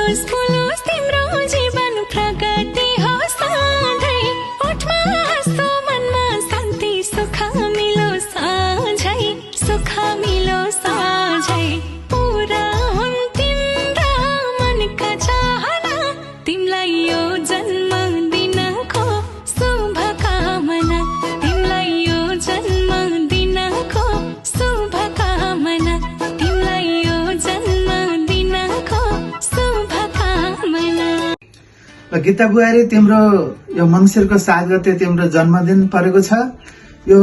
फुलोस् फुलोस् तिम्रो जीवन प्रगति होस् सधैँ ओठमा हाँसो मनमा शान्ति सुख मिलोस् साझै सुख मिलोस् साझै पुरा हुन् तिम्रा मनका चाहना तिमीलाई यो जन्मदिनको शुभकामना तिमीलाई यो जन्मदिनको शुभकामना तिमीलाई यो जन्मदिनको शुभकामना। गीता बुहारी तिम्रो यो मङ्सिरको 7 गते तिम्रो जन्मदिन परेको छ। यो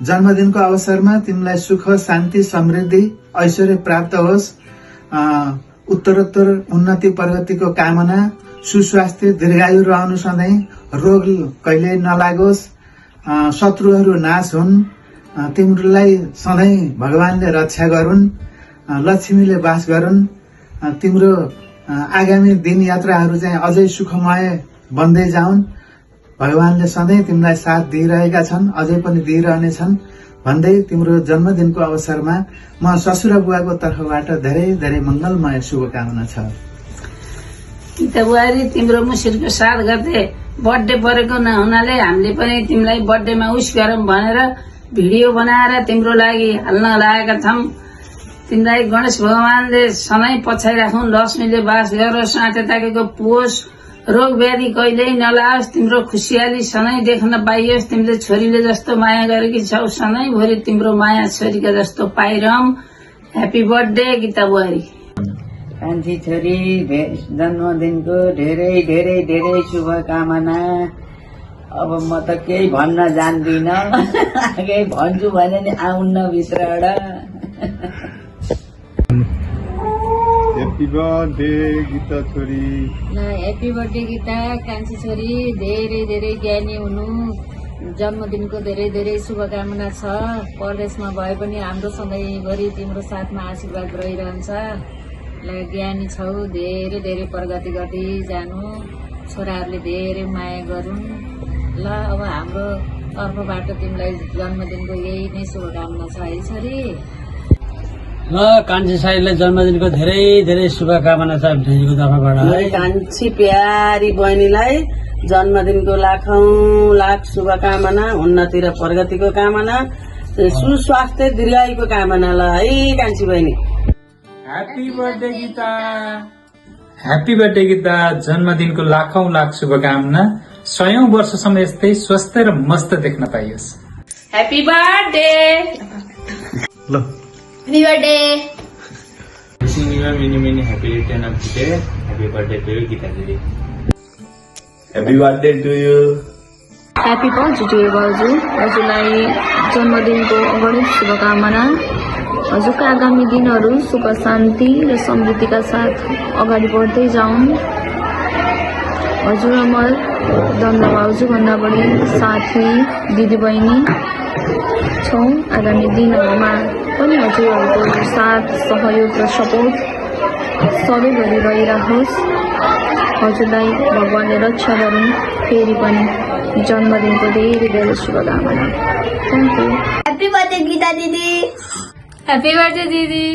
जन्मदिनको अवसरमा तिमीलाई सुख शान्ति समृद्धि ऐश्वर्य प्राप्त होस्, उत्तरोत्तर उन्नति प्रगतिको कामना, सुस्वास्थ्य दीर्घायु रहनु सधैँ, रोग कहिले नलागोस्, शत्रुहरू नाश हुन्, तिम्रोलाई सधैँ भगवानले रक्षा गरून्, लक्ष्मीले वास गरून्, तिम्रो आगामी दिन यात्राहरू चाहिँ अझै सुखमय बन्दै जाउन्, भगवानले सधैँ तिमीलाई साथ दिइरहेका छन्, अझै पनि दिइरहनेछन् भन्दै तिम्रो जन्मदिनको अवसरमा म ससुरा बुवाको तर्फबाट धेरै धेरै मंगलमय शुभकामना छ। गीता बुहारी तिम्रो मङ्सिरको 7 गते बर्थडे परेको हुनाले हामीले पनि तिमीलाई बर्थडेमा विश गरौँ भनेर भिडियो बनाएर तिम्रो लागि हाल्न लागेका छौं। तिमीलाई गणेश भगवानले सधैँ पछाइराखौं, लक्ष्मीले वास गरोस्, आँटे ताकेको पुओस्, रोग व्याधि कहिल्यै नलाओस्, तिम्रो खुसियाली सधैँ देख्न पाइयोस्, तिमीले छोरीले जस्तो माया गरेकी छौ सधैँभरि तिम्रो माया छोरीका जस्तो पाइरहौं। ह्यापी बर्थडे गीता बुहारी। कान्छी छोरी जन्मदिनको धेरै धेरै धेरै शुभकामना। अब म त केही भन्न जान्दिन, केही भन्छु भने नि आउन्न भित्रबाट। ह्यापी बर्थडे गीता छोरी। ह्यापी बर्थडे गीता कान्छी छोरी, धेरै धेरै ज्ञानी हुनु, जन्मदिनको धेरै धेरै शुभकामना छ। परदेशमा भए पनि हाम्रो सधैँभरि तिम्रो साथमा आशीर्वाद रहिरहन्छ। ज्ञानी छौ, धेरै धेरै प्रगति गर्दै जानु, छोराहरूले धेरै माया गरून्। ल अब हाम्रो तर्फबाट तिमीलाई जन्मदिनको यही नै शुभकामना छ है छोरी। ल कान्छी साईलाई जन्मदिनको धेरै धेरै शुभकामना छ भिडियोको तर्फबाट। कान्छी प्यारी बहिनीलाई जन्मदिनको लाखौं लाख शुभकामना, उन्नति र प्रगतिको कामना, सुस्वास्थ्य दीर्घायुको कामना। ल है कान्छी बहिनी। Happy birthday Gita. Happy birthday Gita, जन्मदिनको लाखौं लाख शुभकामना, 100औं वर्षसम्म यस्तै स्वस्थ र मस्त देख्न पाइयोस्। Happy birthday. ल happy birthday. Wishing you a many many happy return of the day. Happy birthday to you, Gita Didi. Happy birthday to you. Happy birthday to you भाउजू। हजुरलाई जन्मदिनको गणेश शुभकामना। हजुरको आगामी दिनहरू सुख शान्ति र समृद्धिका साथ अगाडि बढ्दै जाउन्। हजुर म दन्दा भाउजू भन्दा बढी साथी दिदीबहिनी छौँ। आगामी दिनहरूमा पनि हजुरहरूको साथ सहयोग र सपोर्ट सधैँभरि रहिरहोस्। हजुरलाई भगवानले रक्षा गरून्। फेरि पनि जन्मदिनको धेरै धेरै शुभकामना। Thank you. Happy birthday Gita दिदी। ह्यापी बर्थडे दिदी।